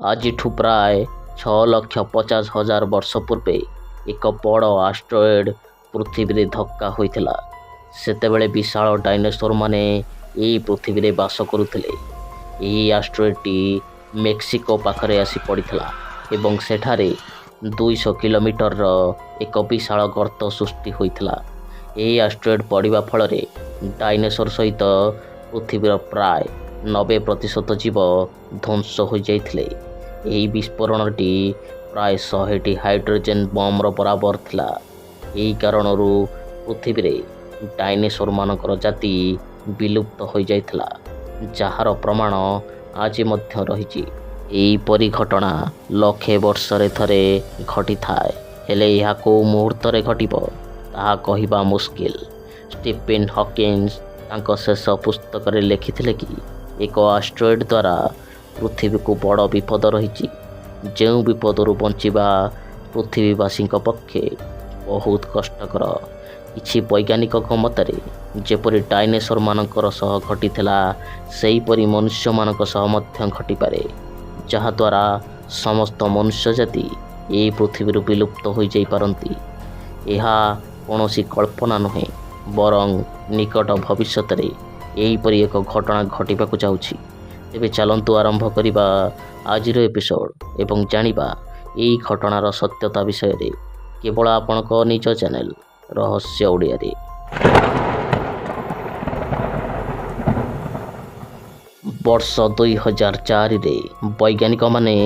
ଆଜିଠୁ ପ୍ରାୟ 6,50,000 ବର୍ଷ ପୂର୍ବେ ଏକ ବଡ଼ ଆଷ୍ଟ୍ରଏଡ୍ ପୃଥିବୀରେ ଧକ୍କା ହୋଇଥିଲା। ସେତେବେଳେ ବିଶାଳ ଡାଇନୋସରମାନେ ଏହି ପୃଥିବୀରେ ବାସ କରୁଥିଲେ। ଏହି ଆଷ୍ଟ୍ରଏଡ୍ଟି ମେକ୍ସିକୋ ପାଖରେ ଆସି ପଡ଼ିଥିଲା ଏବଂ ସେଠାରେ 200 କିଲୋମିଟରର ଏକ ବିଶାଳ ଗର୍ତ୍ତ ସୃଷ୍ଟି ହୋଇଥିଲା। ଏହି ଆଷ୍ଟ୍ରଏଡ୍ ପଡ଼ିବା ଫଳରେ ଡାଇନୋସର ସହିତ ପୃଥିବୀର ପ୍ରାୟ 90% ଜୀବ ଧ୍ୱଂସ ହୋଇଯାଇଥିଲେ। ଏହି ବିସ୍ଫୋରଣଟି ପ୍ରାୟ 100ଟି ହାଇଡ୍ରୋଜେନ୍ ବମ୍ର ବରାବର ଥିଲା। ଏହି କାରଣରୁ ପୃଥିବୀରେ ଡାଇନୋସରମାନଙ୍କର ଜାତି ବିଲୁପ୍ତ ହୋଇଯାଇଥିଲା, ଯାହାର ପ୍ରମାଣ ଆଜି ମଧ୍ୟ ରହିଛି। ଏହିପରି ଘଟଣା ଲକ୍ଷେ ବର୍ଷରେ ଥରେ ଘଟିଥାଏ, ହେଲେ ଏହା କେଉଁ ମୁହୂର୍ତ୍ତରେ ଘଟିବ ତାହା କହିବା ମୁସ୍କିଲ। ଷ୍ଟିଫେନ୍ ହକିନ୍ସ ତାଙ୍କ ଶେଷ ପୁସ୍ତକରେ ଲେଖିଥିଲେ କି ଏକ ଆଷ୍ଟ୍ରଏଡ୍ ଦ୍ୱାରା ପୃଥିବୀକୁ ବଡ଼ ବିପଦ ରହିଛି, ଯେଉଁ ବିପଦରୁ ବଞ୍ଚିବା ପୃଥିବୀବାସୀଙ୍କ ପକ୍ଷେ ବହୁତ କଷ୍ଟକର। କିଛି ବୈଜ୍ଞାନିକଙ୍କ ମତରେ ଯେପରି ଡାଇନୋସରମାନଙ୍କର ସହ ଘଟିଥିଲା, ସେହିପରି ମନୁଷ୍ୟମାନଙ୍କ ସହ ମଧ୍ୟ ଘଟିପାରେ, ଯାହାଦ୍ୱାରା ସମସ୍ତ ମନୁଷ୍ୟ ଜାତି ଏହି ପୃଥିବୀରୁ ବିଲୁପ୍ତ ହୋଇଯାଇପାରନ୍ତି। ଏହା କୌଣସି କଳ୍ପନା ନୁହେଁ, ବରଂ ନିକଟ ଭବିଷ୍ୟତରେ ଏହିପରି ଏକ ଘଟଣା ଘଟିବାକୁ ଯାଉଛି। ତେବେ ଚାଲନ୍ତୁ ଆରମ୍ଭ କରିବା ଆଜିର ଏପିସୋଡ଼ ଏବଂ ଜାଣିବା ଏହି ଘଟଣାର ସତ୍ୟତା ବିଷୟରେ, କେବଳ ଆପଣଙ୍କ ନିଜ ଚ୍ୟାନେଲ ରହସ୍ୟ ଓଡ଼ିଆରେ। ବର୍ଷ 2004ରେ ବୈଜ୍ଞାନିକମାନେ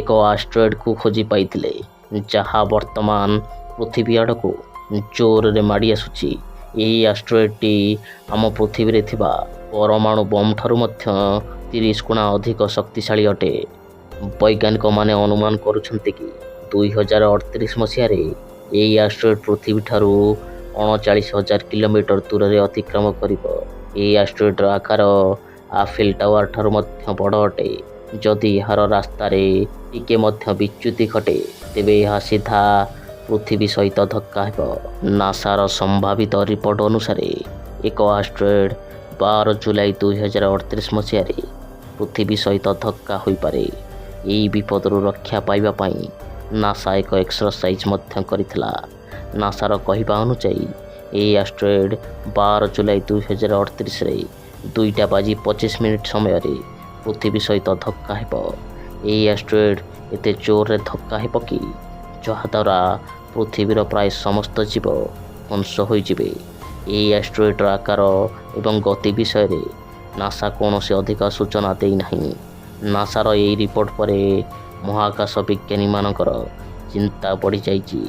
ଏକ ଆଷ୍ଟ୍ରଏଡ୍କୁ ଖୋଜି ପାଇଥିଲେ, ଯାହା ବର୍ତ୍ତମାନ ପୃଥିବୀ ଆଡ଼କୁ ଜୋରରେ ମାଡ଼ି ଆସୁଛି। ଏହି ଆଷ୍ଟ୍ରଏଡ୍ଟି ଆମ ପୃଥିବୀରେ ଥିବା ପରମାଣୁ ବମ୍ ଠାରୁ ମଧ୍ୟ 30 ଗୁଣା ଅଧିକ ଶକ୍ତିଶାଳୀ ଅଟେ। ବୈଜ୍ଞାନିକମାନେ ଅନୁମାନ କରୁଛନ୍ତି କି 2038 ମସିହାରେ ଏହି ଆଷ୍ଟ୍ରଏଡ୍ ପୃଥିବୀଠାରୁ 39,000 କିଲୋମିଟର ଦୂରରେ ଅତିକ୍ରମ କରିବ। ଏହି ଆଷ୍ଟ୍ରଏଡ୍ର ଆକାର ଆଇଫେଲ୍ ଟାୱାର ଠାରୁ ମଧ୍ୟ ବଡ଼ ଅଟେ। ଯଦି ଏହାର ରାସ୍ତାରେ ଟିକେ ମଧ୍ୟ ବିଚ୍ୟୁତି ଘଟେ, ତେବେ ଏହା ସିଧା ପୃଥିବୀ ସହିତ ଧକ୍କା ହେବ। ନାସାର ସମ୍ଭାବିତ ରିପୋର୍ଟ ଅନୁସାରେ ଏକ ଆଷ୍ଟ୍ରଏଡ୍ 12 ଜୁଲାଇ 2038 ମସିହାରେ ପୃଥିବୀ ସହିତ ଧକ୍କା ହୋଇପାରେ। ଏହି ବିପଦରୁ ରକ୍ଷା ପାଇବା ପାଇଁ ନାସା ଏକ ଏକ୍ସରସାଇଜ୍ ମଧ୍ୟ କରିଥିଲା। ନାସାର କହିବା ଅନୁଯାୟୀ ଏହି ଆଷ୍ଟ୍ରଏଡ୍ 12 ଜୁଲାଇ 2038ରେ 2ଟା ବାଜି 25 ମିନିଟ୍ ସମୟରେ ପୃଥିବୀ ସହିତ ଧକ୍କା ହେବ। ଏହି ଆଷ୍ଟ୍ରଏଡ୍ ଏତେ ଜୋରରେ ଧକ୍କା ହେବ କି ଯାହାଦ୍ୱାରା ପୃଥିବୀର ପ୍ରାୟ ସମସ୍ତ ଜୀବ ଧ୍ୱଂସ ହୋଇଯିବେ। ଏହି ଆଷ୍ଟ୍ରଏଡ୍ର ଆକାର ଏବଂ ଗତି ବିଷୟରେ ନାସା କୌଣସି ଅଧିକ ସୂଚନା ଦେଇନାହିଁ। ନାସାର ଏହି ରିପୋର୍ଟ ପରେ ମହାକାଶ ବିଜ୍ଞାନୀମାନଙ୍କର ଚିନ୍ତା ବଢ଼ିଯାଇଛି।